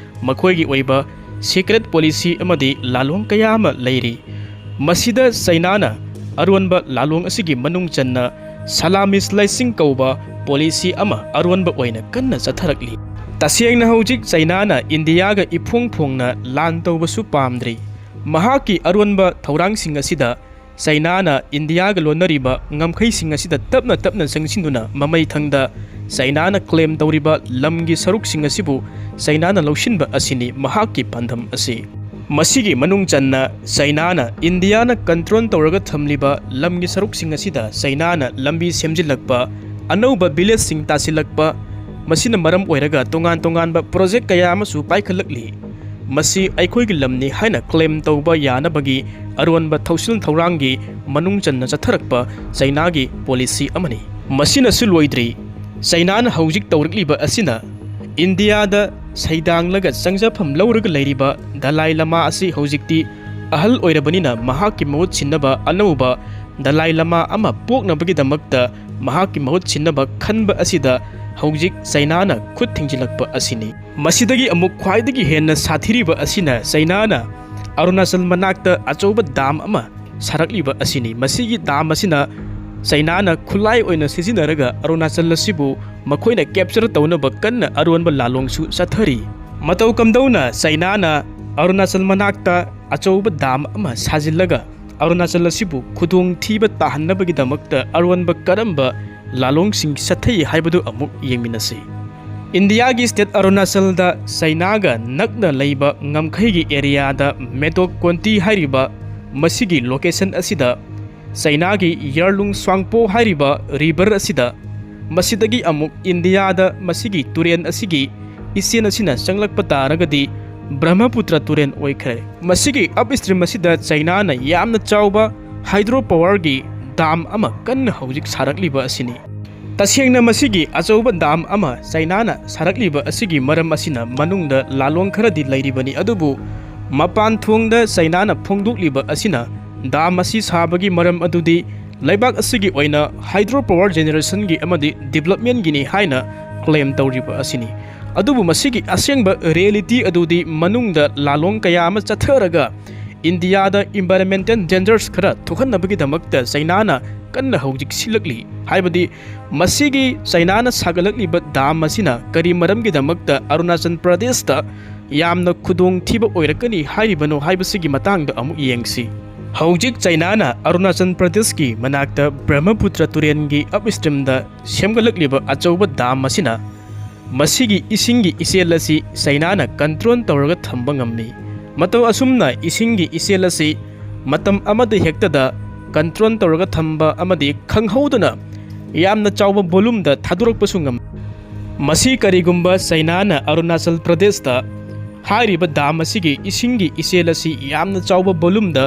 ꯃꯈꯣꯏꯒꯤ ꯑꯣꯏꯕ ꯁꯤꯀ꯭ꯔꯦꯠ ꯄꯣꯂꯤꯁꯤ ꯑꯃꯗꯤ ꯂꯥꯂꯣꯡ ꯀꯌꯥ ꯑꯃ ꯂꯩꯔꯤ꯫ ꯃꯁꯤꯗ ꯆꯩꯅꯥꯅ ꯑꯔꯣꯟꯕ ꯂꯥꯂꯣꯡ ꯑꯁꯤꯒꯤ ꯃꯅꯨꯡ ꯆꯟꯅ ꯁꯂꯥꯃꯤ ꯁ꯭ꯂꯥꯏꯁꯤꯡ ꯀꯧꯕ ꯄꯣꯂꯤꯁꯤ ꯑꯃ ꯑꯔꯣꯟꯕ ꯑꯣꯏꯅ ꯀꯟꯅ ꯆꯠꯊꯔꯛꯂꯤ꯫ ꯇꯁꯦꯡꯅ ꯍꯧꯖꯤꯛ ꯆꯩꯅꯥꯅ ꯏꯟꯗꯤꯌꯥꯒ ꯏꯐꯣꯡ ꯐꯣꯡꯅ ꯂꯥꯟ ꯇꯧꯕꯁꯨ ꯄꯥꯝꯗ꯭ꯔꯤ꯫ ꯃꯍꯥꯛꯀꯤ ꯑꯔꯣꯟꯕ ꯊꯧꯔꯥꯡꯁꯤꯡ ꯑꯁꯤꯗ ꯆꯩꯅꯥꯅ ꯏꯟꯗꯤꯌꯥꯒ ꯂꯣꯟꯅꯔꯤꯕ ꯉꯝꯈꯩꯁꯤꯡ ꯑꯁꯤꯗ ꯇꯞꯅ ꯇꯞꯅ ꯆꯪꯁꯤꯟꯗꯨꯅ ꯃꯃꯩꯊꯪꯗ ꯆꯩꯅꯥꯅ ꯀ꯭ꯂꯦꯝ ꯇꯧꯔꯤꯕ ꯂꯝꯒꯤ ꯁꯔꯨꯛꯁꯤꯡ ꯑꯁꯤꯕꯨ ꯆꯩꯅꯥꯅ ꯂꯧꯁꯤꯟꯕ ꯑꯁꯤꯅꯤ ꯃꯍꯥꯛꯀꯤ ꯄꯥꯟꯗꯝ ꯑꯁꯤ꯫ ꯃꯁꯤꯒꯤ ꯃꯅꯨꯡ ꯆꯟꯅ ꯆꯩꯅꯥꯅ ꯏꯟꯗꯤꯌꯥꯅ ꯀꯟꯇ꯭ꯔꯣꯜ ꯇꯧꯔꯒ ꯊꯝꯂꯤꯕ ꯂꯝꯒꯤ ꯁꯔꯨꯛꯁꯤꯡ ꯑꯁꯤꯗ ꯆꯩꯅꯥꯅ ꯂꯝꯕꯤ ꯁꯦꯝꯖꯤꯜꯂꯛꯄ, ꯑꯅꯧꯕ ꯚꯤꯂꯦꯖꯁꯤꯡ ꯇꯥꯁꯤꯜꯂꯛꯄ, ꯃꯁꯤꯅ ꯃꯔꯝ ꯑꯣꯏꯔꯒ ꯇꯣꯉꯥꯟ ꯇꯣꯉꯥꯟꯕ ꯄ꯭ꯔꯣꯖꯦꯛ ꯀꯌꯥ ꯑꯃꯁꯨ ꯄꯥꯏꯈꯠꯂꯛꯂꯤ꯫ ꯃꯁꯤ ꯑꯩꯈꯣꯏꯒꯤ ꯂꯝꯅꯤ ꯍꯥꯏꯅ ꯀ꯭ꯂꯦꯝ ꯇꯧꯕ ꯌꯥꯅꯕꯒꯤ ꯑꯔꯣꯟꯕ ꯊꯧꯁꯤꯜ ꯊꯧꯔꯥꯡꯒꯤ ꯃꯅꯨꯡ ꯆꯟꯅ ꯆꯠꯊꯔꯛꯄ ꯆꯩꯅꯥꯒꯤ ꯄꯣꯂꯤꯁꯤ ꯑꯃꯅꯤ꯫ ꯃꯁꯤꯅꯁꯨ ꯂꯣꯏꯗ꯭ꯔꯤ꯫ ꯆꯩꯅꯥꯅ ꯍꯧꯖꯤꯛ ꯇꯧꯔꯛꯂꯤꯕ ꯑꯁꯤꯅ ꯏꯟꯗꯤꯌꯥꯗ ꯁꯩꯗꯥꯡꯂꯒ ꯆꯪꯖꯐꯝ ꯂꯧꯔꯒ ꯂꯩꯔꯤꯕ ꯗꯂꯥꯏ ꯂꯃꯥ ꯑꯁꯤ ꯍꯧꯖꯤꯛꯇꯤ ꯑꯍꯜ ꯑꯣꯏꯔꯕꯅꯤꯅ ꯃꯍꯥꯛꯀꯤ ꯃꯍꯨꯠ ꯁꯤꯟꯅꯕ ꯑꯅꯧꯕ ꯗꯂꯥꯏ ꯂꯃꯥ ꯑꯃ ꯄꯣꯛꯅꯕꯒꯤꯗꯃꯛꯇ ꯃꯍꯥꯛꯀꯤ ꯃꯍꯨꯠ ꯁꯤꯟꯅꯕ ꯈꯟꯕ ꯑꯁꯤꯗ ꯍꯧꯖꯤꯛ ꯆꯩꯅꯥꯅ ꯈꯨꯠ ꯊꯤꯡꯖꯤꯜꯂꯛꯄ ꯑꯁꯤꯅꯤ꯫ ꯃꯁꯤꯗꯒꯤ ꯑꯃꯨꯛ ꯈ꯭ꯋꯥꯏꯗꯒꯤ ꯍꯦꯟꯅ ꯁꯥꯊꯤꯔꯤꯕ ꯑꯁꯤꯅ ꯆꯩꯅꯥꯅ ꯑꯔꯨꯅꯥꯆꯜ ꯃꯅꯥꯛꯇ ꯑꯆꯧꯕ ꯗꯥꯝ ꯑꯃ ꯁꯥꯔꯛꯂꯤꯕ ꯑꯁꯤꯅꯤ꯫ ꯃꯁꯤꯒꯤ ꯗꯥꯝ ꯑꯁꯤꯅ ꯆꯩꯅꯥꯅ ꯈꯨꯠꯂꯥꯏ ꯑꯣꯏꯅ ꯁꯤꯖꯤꯟꯅꯔꯒ ꯑꯔꯨꯅꯥꯆꯜ ꯑꯁꯤꯕꯨ ꯃꯈꯣꯏꯅ ꯀꯦꯞꯆꯔ ꯇꯧꯅꯕ ꯀꯟꯅ ꯑꯔꯣꯟꯕ ꯂꯥꯂꯣꯡꯁꯨ ꯆꯠꯊꯔꯤ꯫ ꯃꯇꯧ ꯀꯝꯗꯧꯅ ꯆꯩꯅꯥꯅ ꯑꯔꯨꯅꯥꯆꯜ ꯃꯅꯥꯛꯇ ꯑꯆꯧꯕ ꯗꯥꯝ ꯑꯃ ꯁꯥꯖꯤꯜꯂꯒ ꯑꯔꯨꯅꯥꯆꯜ ꯑꯁꯤꯕꯨ ꯈꯨꯗꯣꯡꯊꯤꯕ ꯇꯥꯍꯟꯅꯕꯒꯤꯗꯃꯛꯇ ꯑꯔꯣꯟꯕ ꯀꯔꯝꯕ ꯂꯥꯂꯣꯡꯁꯤꯡ ꯆꯠꯊꯩ ꯍꯥꯏꯕꯗꯨ ꯑꯃꯨꯛ ꯌꯦꯡꯃꯤꯟꯅꯁꯤ꯫ ꯏꯟꯗꯤꯌꯥꯒꯤ ꯁ꯭ꯇꯦꯠ ꯑꯔꯨꯅꯥꯆꯜꯗ ꯆꯩꯅꯥꯒ ꯅꯛꯅ ꯂꯩꯕ ꯉꯝꯈꯩꯒꯤ ꯑꯦꯔꯤꯌꯥꯗ ꯃꯦꯗꯣꯛ ꯀꯣꯟꯇꯤ ꯍꯥꯏꯔꯤꯕ ꯃꯁꯤꯒꯤ ꯂꯣꯀꯦꯁꯟ ꯑꯁꯤꯗ ꯆꯩꯅꯥꯒꯤ ꯌꯥꯔꯂꯨꯡ ꯁ꯭ꯋꯥꯡꯄꯣ ꯍꯥꯏꯔꯤꯕ ꯔꯤꯚꯔ ꯑꯁꯤꯗ, ꯃꯁꯤꯗꯒꯤ ꯑꯃꯨꯛ ꯏꯟꯗꯤꯌꯥꯗ ꯃꯁꯤꯒꯤ ꯇꯨꯔꯦꯟ ꯑꯁꯤꯒꯤ ꯏꯆꯦꯜ ꯑꯁꯤꯅ ꯆꯪꯂꯛꯄ ꯇꯥꯔꯒꯗꯤ ꯕ꯭ꯔꯍꯃꯄꯨꯇ꯭ꯔ ꯇꯨꯔꯦꯜ ꯑꯣꯏꯈ꯭ꯔꯦ꯫ ꯃꯁꯤꯒꯤ ꯑꯞ ꯁ꯭ꯇ꯭ꯔꯤꯝ ꯑꯁꯤꯗ ꯆꯩꯅꯥꯅ ꯌꯥꯝꯅ ꯆꯥꯎꯕ ꯍꯥꯏꯗ꯭ꯔꯣ ꯄꯋꯔꯒꯤ ꯗꯥꯝ ꯑꯃ ꯀꯟꯅ ꯍꯧꯖꯤꯛ ꯁꯥꯔꯛꯂꯤꯕ ꯑꯁꯤꯅꯤ꯫ ꯇꯁꯦꯡꯅ ꯃꯁꯤꯒꯤ ꯑꯆꯧꯕ ꯗꯥꯝ ꯑꯃ ꯆꯩꯅꯥꯅ ꯁꯥꯔꯛꯂꯤꯕ ꯑꯁꯤꯒꯤ ꯃꯔꯝ ꯑꯁꯤꯅ ꯃꯅꯨꯡꯗ ꯂꯥꯂꯣꯡ ꯈꯔꯗꯤ ꯂꯩꯔꯤꯕꯅꯤ, ꯑꯗꯨꯕꯨ ꯃꯄꯥꯟ ꯊꯣꯡꯗ ꯆꯩꯅꯥꯅ ꯐꯣꯡꯗꯣꯛꯂꯤꯕ ꯑꯁꯤꯅ ꯗꯥꯝ ꯑꯁꯤ ꯁꯥꯕꯒꯤ ꯃꯔꯝ ꯑꯗꯨꯗꯤ ꯂꯩꯕꯥꯛ ꯑꯁꯤꯒꯤ ꯑꯣꯏꯅ ꯍꯥꯏꯗ꯭ꯔꯣ ꯄꯋꯔ ꯖꯦꯅꯦꯔꯦꯁꯟꯒꯤ ꯑꯃꯗꯤ ꯗꯤꯕꯂꯞꯃꯦꯟꯒꯤꯅꯤ ꯍꯥꯏꯅ ꯀ꯭ꯂꯦꯝ ꯇꯧꯔꯤꯕ ꯑꯁꯤꯅꯤ꯫ ꯑꯗꯨꯕꯨ ꯃꯁꯤꯒꯤ ꯑꯁꯦꯡꯕ ꯔꯤꯌꯦꯂꯤꯇꯤ ꯑꯗꯨꯗꯤ ꯃꯅꯨꯡꯗ ꯂꯥꯂꯣꯡ ꯀꯌꯥ ꯑꯃ ꯆꯠꯊꯔꯒ ꯏꯟꯗꯤꯌꯥꯗ ꯏꯟꯚꯥꯏꯔꯟꯃꯦꯟꯇꯦꯜ ꯗꯦꯟꯖꯔꯁ ꯈꯔ ꯊꯣꯛꯍꯟꯅꯕꯒꯤꯗꯃꯛꯇ ꯆꯩꯅꯥꯅ ꯀꯟꯅ ꯍꯧꯖꯤꯛ ꯁꯤꯜꯂꯛꯂꯤ꯫ ꯍꯥꯏꯕꯗꯤ ꯃꯁꯤꯒꯤ ꯆꯩꯅꯥꯅ ꯁꯥꯒꯠꯂꯛꯂꯤꯕ ꯗꯥꯝ ꯑꯁꯤꯅ ꯀꯔꯤ ꯃꯔꯝꯒꯤꯗꯃꯛꯇ ꯑꯔꯨꯅꯥꯆꯜ ꯄ꯭ꯔꯗꯦꯁꯇ ꯌꯥꯝꯅ ꯈꯨꯗꯣꯡꯊꯤꯕ ꯑꯣꯏꯔꯛꯀꯅꯤ ꯍꯥꯏꯔꯤꯕꯅꯣ ꯍꯥꯏꯕꯁꯤꯒꯤ ꯃꯇꯥꯡꯗ ꯑꯃꯨꯛ ꯌꯦꯡꯁꯤ꯫ ꯍꯧꯖꯤꯛ ꯆꯩꯅꯥꯅ ꯑꯔꯨꯅꯥꯆꯜ ꯄ꯭ꯔꯗꯦꯁꯀꯤ ꯃꯅꯥꯛꯇ ꯕ꯭ꯔꯍ꯭ꯃꯄꯨꯇ꯭ꯔ ꯇꯨꯔꯦꯜꯒꯤ ꯑꯞ ꯁ꯭ꯇ꯭ꯔꯤꯝꯗ ꯁꯦꯝꯒꯠꯂꯛꯂꯤꯕ ꯑꯆꯧꯕ ꯗꯥꯝ ꯑꯁꯤꯅ ꯃꯁꯤꯒꯤ ꯏꯁꯤꯡꯒꯤ ꯏꯆꯦꯜ ꯑꯁꯤ ꯆꯩꯅꯥꯅ ꯀꯟꯇ꯭ꯔꯣꯜ ꯇꯧꯔꯒ ꯊꯝꯕ ꯉꯝꯃꯤ꯫ ꯃꯇꯧ ꯑꯁꯨꯝꯅ ꯏꯁꯤꯡꯒꯤ ꯏꯆꯦꯜ ꯑꯁꯤ ꯃꯇꯝ ꯑꯃꯗ ꯍꯦꯛꯇꯗ ꯀꯟꯇ꯭ꯔꯣꯜ ꯇꯧꯔꯒ ꯊꯝꯕ ꯑꯃꯗꯤ ꯈꯪꯍꯧꯗꯅ ꯌꯥꯝꯅ ꯆꯥꯎꯕ ꯚꯣꯂꯨꯝꯗ ꯊꯥꯗꯣꯔꯛꯄꯁꯨ ꯉꯝꯃꯤ꯫ ꯃꯁꯤ ꯀꯔꯤꯒꯨꯝꯕ ꯆꯩꯅꯥꯅ ꯑꯔꯨꯅꯥꯆꯜ ꯄ꯭ꯔꯗꯦꯁꯇ ꯍꯥꯏꯔꯤꯕ ꯗꯥꯝ ꯑꯁꯤꯒꯤ ꯏꯁꯤꯡꯒꯤ ꯏꯆꯦꯜ ꯑꯁꯤ ꯌꯥꯝꯅ ꯆꯥꯎꯕ ꯚꯣꯂꯨꯝꯗ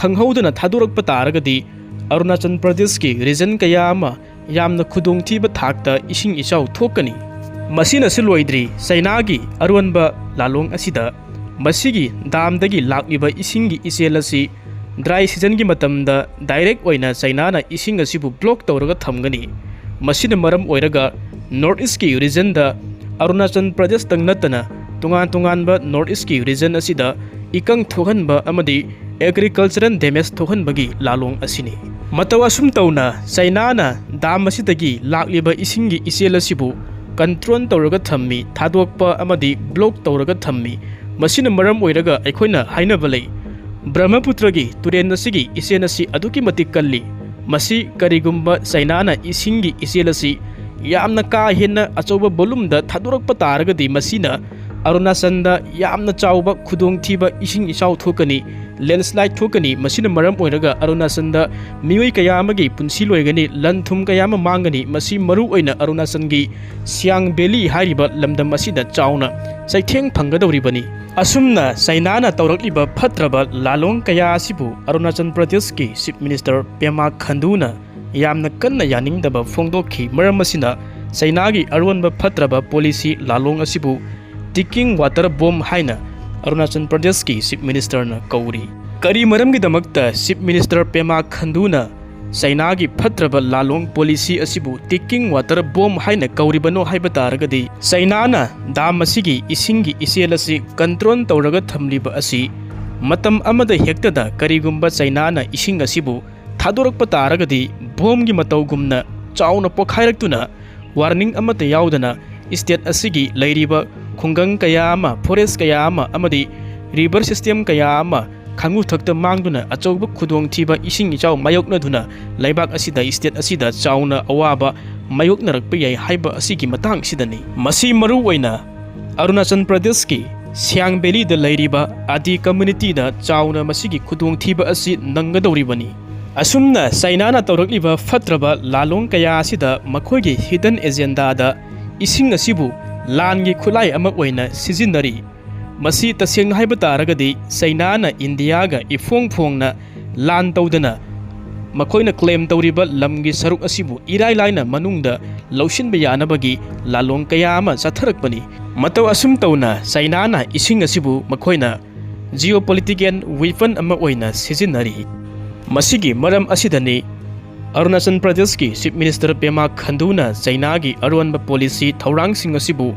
ꯈꯪꯍꯧꯗꯅ ꯊꯥꯗꯣꯔꯛꯄ ꯇꯥꯔꯒꯗꯤ, ꯑꯔꯨꯅꯥꯆꯜ ꯄ꯭ꯔꯗꯦꯁꯀꯤ ꯔꯤꯖꯟ ꯀꯌꯥ ꯑꯃ ꯌꯥꯝꯅ ꯈꯨꯗꯣꯡꯊꯤꯕ ꯊꯥꯛꯇ ꯏꯁꯤꯡ ꯏꯆꯥꯎ ꯊꯣꯛꯀꯅꯤ꯫ ꯃꯁꯤꯅꯁꯨ ꯂꯣꯏꯗ꯭ꯔꯤ, ꯆꯩꯅꯥꯒꯤ ꯑꯔꯣꯟꯕ ꯂꯥꯂꯣꯡ ꯑꯁꯤꯗ ꯃꯁꯤꯒꯤ ꯗꯥꯝꯗꯒꯤ ꯂꯥꯛꯂꯤꯕ ꯏꯁꯤꯡꯒꯤ ꯏꯆꯦꯜ ꯑꯁꯤ ꯗ꯭ꯔꯥꯏ ꯁꯤꯖꯟꯒꯤ ꯃꯇꯝꯗ ꯗꯥꯏꯔꯦꯛ ꯑꯣꯏꯅ ꯆꯩꯅꯥꯅ ꯏꯁꯤꯡ ꯑꯁꯤꯕꯨ ꯕ꯭ꯂꯣꯛ ꯇꯧꯔꯒ ꯊꯝꯒꯅꯤ꯫ ꯃꯁꯤꯅ ꯃꯔꯝ ꯑꯣꯏꯔꯒ ꯅꯣꯔꯠ ꯏꯁꯀꯤ ꯔꯤꯖꯟꯗ ꯑꯔꯨꯅꯥꯆꯜ ꯄ꯭ꯔꯗꯦꯁꯇꯪ ꯅꯠꯇꯅ ꯇꯣꯉꯥꯟ ꯇꯣꯉꯥꯟꯕ ꯅꯣꯔꯠ ꯏꯁꯀꯤ ꯔꯤꯖꯟ ꯑꯁꯤꯗ ꯏꯀꯪ ꯊꯣꯛꯍꯟꯕ ꯑꯃꯗꯤ ꯑꯦꯒ꯭ꯔꯤꯀꯜꯆꯔꯦꯜ ꯗꯦꯃꯦꯖ ꯊꯣꯛꯍꯟꯕꯒꯤ ꯂꯥꯂꯣꯡ ꯑꯁꯤꯅꯤ꯫ ꯃꯇꯧ ꯑꯁꯨꯝ ꯇꯧꯅ ꯆꯩꯅꯥꯅ ꯗꯥꯝ ꯑꯁꯤꯗꯒꯤ ꯂꯥꯛꯂꯤꯕ ꯏꯁꯤꯡꯒꯤ ꯏꯆꯦꯜ ꯑꯁꯤꯕꯨ ꯀꯟꯇ꯭ꯔꯣꯜ ꯇꯧꯔꯒ ꯊꯝꯃꯤ, ꯊꯥꯗꯣꯛꯄ ꯑꯃꯗꯤ ꯕ꯭ꯂꯣꯛ ꯇꯧꯔꯒ ꯊꯝꯃꯤ꯫ ꯃꯁꯤꯅ ꯃꯔꯝ ꯑꯣꯏꯔꯒ ꯑꯩꯈꯣꯏꯅ ꯍꯥꯏꯅꯕ ꯂꯩ, ꯕ꯭ꯔꯍ꯭ꯃꯄꯨꯇ꯭ꯔꯒꯤ ꯇꯨꯔꯦꯜ ꯑꯁꯤꯒꯤ ꯏꯆꯦꯜ ꯑꯁꯤ ꯑꯗꯨꯛꯀꯤ ꯃꯇꯤꯛ ꯀꯜꯂꯤ꯫ ꯃꯁꯤ ꯀꯔꯤꯒꯨꯝꯕ ꯆꯩꯅꯥꯅ ꯏꯁꯤꯡꯒꯤ ꯏꯆꯦꯜ ꯑꯁꯤ ꯌꯥꯝꯅ ꯀꯥ ꯍꯦꯟꯅ ꯑꯆꯧꯕ ꯚꯣꯂꯨꯝꯗ ꯊꯥꯗꯣꯔꯛꯄ ꯇꯥꯔꯒꯗꯤ, ꯃꯁꯤꯅ ꯑꯔꯨꯅꯥꯆꯜꯗ ꯌꯥꯝꯅ ꯆꯥꯎꯕ ꯈꯨꯗꯣꯡꯊꯤꯕ, ꯏꯁꯤꯡ ꯏꯆꯥꯎ ꯊꯣꯛꯀꯅꯤ, ꯂꯦꯟꯁ꯭ꯂꯥꯏꯗ ꯊꯣꯛꯀꯅꯤ꯫ ꯃꯁꯤꯅ ꯃꯔꯝ ꯑꯣꯏꯔꯒ ꯑꯔꯨꯅꯥꯆꯜꯗ ꯃꯤꯑꯣꯏ ꯀꯌꯥ ꯑꯃꯒꯤ ꯄꯨꯟꯁꯤ ꯂꯣꯏꯒꯅꯤ, ꯂꯟ ꯊꯨꯝ ꯀꯌꯥ ꯑꯃ ꯃꯥꯡꯒꯅꯤ꯫ ꯃꯁꯤ ꯃꯔꯨ ꯑꯣꯏꯅ ꯑꯔꯨꯅꯥꯆꯜꯒꯤ ꯁꯤꯌꯥꯡ ꯚꯦꯂꯤ ꯍꯥꯏꯔꯤꯕ ꯂꯝꯗꯝ ꯑꯁꯤꯗ ꯆꯥꯎꯅ ꯆꯩꯊꯦꯡ ꯐꯪꯒꯗꯧꯔꯤꯕꯅꯤ꯫ ꯑꯁꯨꯝꯅ ꯆꯩꯅꯥꯅ ꯇꯧꯔꯛꯂꯤꯕ ꯐꯠꯇ꯭ꯔꯕ ꯂꯥꯂꯣꯡ ꯀꯌꯥ ꯑꯁꯤꯕꯨ ꯑꯔꯨꯅꯥꯆꯜ ꯄ꯭ꯔꯗꯦꯁꯀꯤ ꯆꯤꯐ ꯃꯤꯅꯤꯁꯇꯔ ꯄꯦꯃꯥ ꯈꯟꯗꯨꯅ ꯌꯥꯝꯅ ꯀꯟꯅ ꯌꯥꯅꯤꯡꯗꯕ ꯐꯣꯡꯗꯣꯛꯈꯤ꯫ ꯃꯔꯝ ꯑꯁꯤꯅ ꯆꯩꯅꯥꯒꯤ ꯑꯔꯣꯟꯕ ꯐꯠꯇ꯭ꯔꯕ ꯄꯣꯂꯤꯁꯤ ꯂꯥꯂꯣꯡ ꯑꯁꯤꯕꯨ ꯇꯤꯀꯤꯡ ꯋꯥꯇꯔ ꯕꯣꯝ ꯍꯥꯏꯅ ꯑꯔꯨꯅꯥꯆꯜ ꯄ꯭ꯔꯗꯦꯁꯀꯤ ꯆꯤꯐ ꯃꯤꯅꯤꯁꯇꯔꯅ ꯀꯧꯔꯤ꯫ ꯀꯔꯤ ꯃꯔꯝꯒꯤꯗꯃꯛꯇ ꯆꯤꯐ ꯃꯤꯅꯤꯁꯇꯔ ꯄꯦꯃꯥ ꯈꯟꯗꯨꯅ ꯆꯩꯅꯥꯒꯤ ꯐꯠꯇ꯭ꯔꯕ ꯂꯥꯂꯣꯡ ꯄꯣꯂꯤꯁꯤ ꯑꯁꯤꯕꯨ ꯇꯤꯀꯤꯡ ꯋꯥꯇꯔ ꯕꯣꯝ ꯍꯥꯏꯅ ꯀꯧꯔꯤꯕꯅꯣ ꯍꯥꯏꯕ ꯇꯥꯔꯒꯗꯤ, ꯆꯩꯅꯥꯅ ꯗꯥꯝ ꯑꯁꯤꯒꯤ ꯏꯁꯤꯡꯒꯤ ꯏꯆꯦꯜ ꯑꯁꯤ ꯀꯟꯇ꯭ꯔꯣꯜ ꯇꯧꯔꯒ ꯊꯝꯂꯤꯕ ꯑꯁꯤ ꯃꯇꯝ ꯑꯃꯗ ꯍꯦꯛꯇꯗ ꯀꯔꯤꯒꯨꯝꯕ ꯆꯩꯅꯥꯅ ꯏꯁꯤꯡ ꯑꯁꯤꯕꯨ ꯊꯥꯗꯣꯔꯛꯄ ꯇꯥꯔꯒꯗꯤ, ꯕꯣꯝꯒꯤ ꯃꯇꯧꯒꯨꯝꯅ ꯆꯥꯎꯅ ꯄꯣꯈꯥꯏꯔꯛꯇꯨꯅ ꯋꯥꯔꯅꯤꯡ ꯑꯃꯠꯇ ꯌꯥꯎꯗꯅ ꯁ꯭ꯇꯦꯠ ꯑꯁꯤꯒꯤ ꯂꯩꯔꯤꯕ ꯈꯨꯡꯒꯪ ꯀꯌꯥ ꯑꯃ, ꯐꯣꯔꯦꯁ ꯀꯌꯥ ꯑꯃ ꯑꯃꯗꯤ ꯔꯤꯚꯔ ꯁꯤꯁꯇꯦꯝ ꯀꯌꯥ ꯑꯃ ꯈꯥꯉꯨ ꯊꯛꯇ ꯃꯥꯡꯗꯨꯅ ꯑꯆꯧꯕ ꯈꯨꯗꯣꯡꯊꯤꯕ ꯏꯁꯤꯡ ꯏꯆꯥꯎ ꯃꯥꯌꯣꯛꯅꯗꯨꯅ ꯂꯩꯕꯥꯛ ꯑꯁꯤꯗ, state ꯑꯁꯤꯗ ꯆꯥꯎꯅ ꯑꯋꯥꯕ ꯃꯥꯌꯣꯛꯅꯔꯛꯄ ꯌꯥꯏ ꯍꯥꯏꯕ ꯑꯁꯤꯒꯤ ꯃꯇꯥꯡꯁꯤꯗꯅꯤ꯫ ꯃꯁꯤ ꯃꯔꯨ ꯑꯣꯏꯅ ꯑꯔꯨꯅꯥꯆꯜ ꯄ꯭ꯔꯗꯦꯁꯀꯤ ꯁꯤꯌꯥꯡ ꯚꯦꯂꯤꯗ ꯂꯩꯔꯤꯕ ꯑꯥꯗꯤ communityꯗ ꯆꯥꯎꯅ ꯃꯁꯤꯒꯤ ꯈꯨꯗꯣꯡꯊꯤꯕ ꯑꯁꯤ ꯅꯪꯒꯗꯧꯔꯤꯕꯅꯤ꯫ ꯑꯁꯨꯝꯅ ꯆꯩꯅꯥꯅ ꯇꯧꯔꯛꯂꯤꯕ ꯐꯠꯇ꯭ꯔꯕ ꯂꯥꯂꯣꯡ ꯀꯌꯥ ꯑꯁꯤꯗ ꯃꯈꯣꯏꯒꯤ hidden agendaꯗ ꯏꯁꯤꯡ ꯑꯁꯤꯕꯨ ꯂꯥꯟꯒꯤ ꯈꯨꯠꯂꯥꯏ ꯑꯃ ꯑꯣꯏꯅ ꯁꯤꯖꯤꯟꯅꯔꯤ꯫ ꯃꯁꯤ ꯇꯁꯦꯡꯅ ꯍꯥꯏꯕ ꯇꯥꯔꯒꯗꯤ ꯆꯩꯅꯥꯅ ꯏꯟꯗꯤꯌꯥꯒ ꯏꯐꯣꯡ ꯐꯣꯡꯅ ꯂꯥꯟ ꯇꯧꯗꯅ ꯃꯈꯣꯏꯅ claim ꯇꯧꯔꯤꯕ ꯂꯝꯒꯤ ꯁꯔꯨꯛ ꯑꯁꯤꯕꯨ ꯏꯔꯥꯏ ꯂꯥꯏꯅ ꯃꯅꯨꯡꯗ ꯂꯧꯁꯤꯟꯕ ꯌꯥꯅꯕꯒꯤ ꯂꯥꯂꯣꯡ ꯀꯌꯥ ꯑꯃ ꯆꯠꯊꯔꯛꯄꯅꯤ꯫ ꯃꯇꯧ ꯑꯁꯨꯝ ꯇꯧꯅ ꯆꯩꯅꯥꯅ ꯏꯁꯤꯡ ꯑꯁꯤꯕꯨ ꯃꯈꯣꯏꯅ geopolitical weapon ꯑꯃ ꯑꯣꯏꯅ ꯁꯤꯖꯤꯟꯅꯔꯤ꯫ ꯃꯁꯤꯒꯤ ꯃꯔꯝ ꯑꯁꯤꯗꯅꯤ ꯑꯔꯨꯅꯥꯆꯜ ꯄ꯭ꯔꯗꯦꯁꯀꯤ Chief Minister ꯄꯦꯃꯥ ꯈꯟꯗꯨꯅ ꯆꯩꯅꯥꯒꯤ ꯑꯔꯣꯟꯕ policy ꯊꯧꯔꯥꯡꯁꯤꯡ ꯑꯁꯤꯕꯨ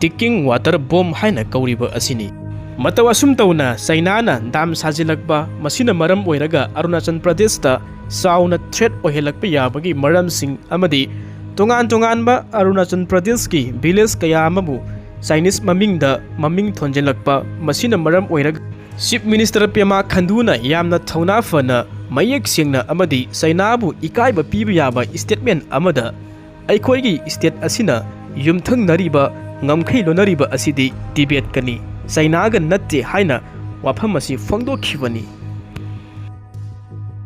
ticking water bomb ꯍꯥꯏꯅ ꯀꯧꯔꯤꯕ ꯑꯁꯤꯅꯤ꯫ ꯃꯇꯧ ꯑꯁꯨꯝ ꯇꯧꯅ ꯆꯩꯅꯥꯅ dam ꯁꯥꯖꯤꯜꯂꯛꯄ, ꯃꯁꯤꯅ ꯃꯔꯝ ꯑꯣꯏꯔꯒ ꯑꯔꯨꯅꯥꯆꯜ ꯄ꯭ꯔꯗꯦꯁꯇ ꯆꯥꯎꯅ threat ꯑꯣꯏꯍꯜꯂꯛꯄ ꯌꯥꯕꯒꯤ ꯃꯔꯝꯁꯤꯡ ꯑꯃꯗꯤ ꯇꯣꯉꯥꯟ ꯇꯣꯉꯥꯟꯕ ꯑꯔꯨꯅꯥꯆꯜ ꯄ꯭ꯔꯗꯦꯁꯀꯤ village ꯀꯌꯥ ꯑꯃꯕꯨ Chinese ꯃꯃꯤꯡꯗ ꯃꯃꯤꯡ ꯊꯣꯟꯖꯤꯜꯂꯛꯄ, ꯃꯁꯤꯅ ꯃꯔꯝ ꯑꯣꯏꯔꯒ Chief Minister ꯄꯦꯃꯥ ꯈꯟꯗꯨꯅ ꯌꯥꯝꯅ ꯊꯧꯅꯥ ꯐꯅ, ꯃꯌꯦꯛ ꯁꯦꯡꯅ ꯑꯃꯗꯤ ꯆꯩꯅꯥꯕꯨ ꯏꯀꯥꯏꯕ ꯄꯤꯕ ꯌꯥꯕ statement ꯑꯃꯗ ꯑꯩꯈꯣꯏꯒꯤ state ꯑꯁꯤꯅ ꯌꯨꯝꯊꯪꯅꯔꯤꯕ ꯉꯝꯈꯩ ꯂꯣꯟꯅꯔꯤꯕ ꯑꯁꯤꯗꯤ ꯇꯤꯕꯦꯠꯀꯅꯤ, ꯆꯩꯅꯥꯒ ꯅꯠꯇꯦ ꯍꯥꯏꯅ ꯋꯥꯐꯝ ꯑꯁꯤ ꯐꯣꯡꯗꯣꯛꯈꯤꯕꯅꯤ꯫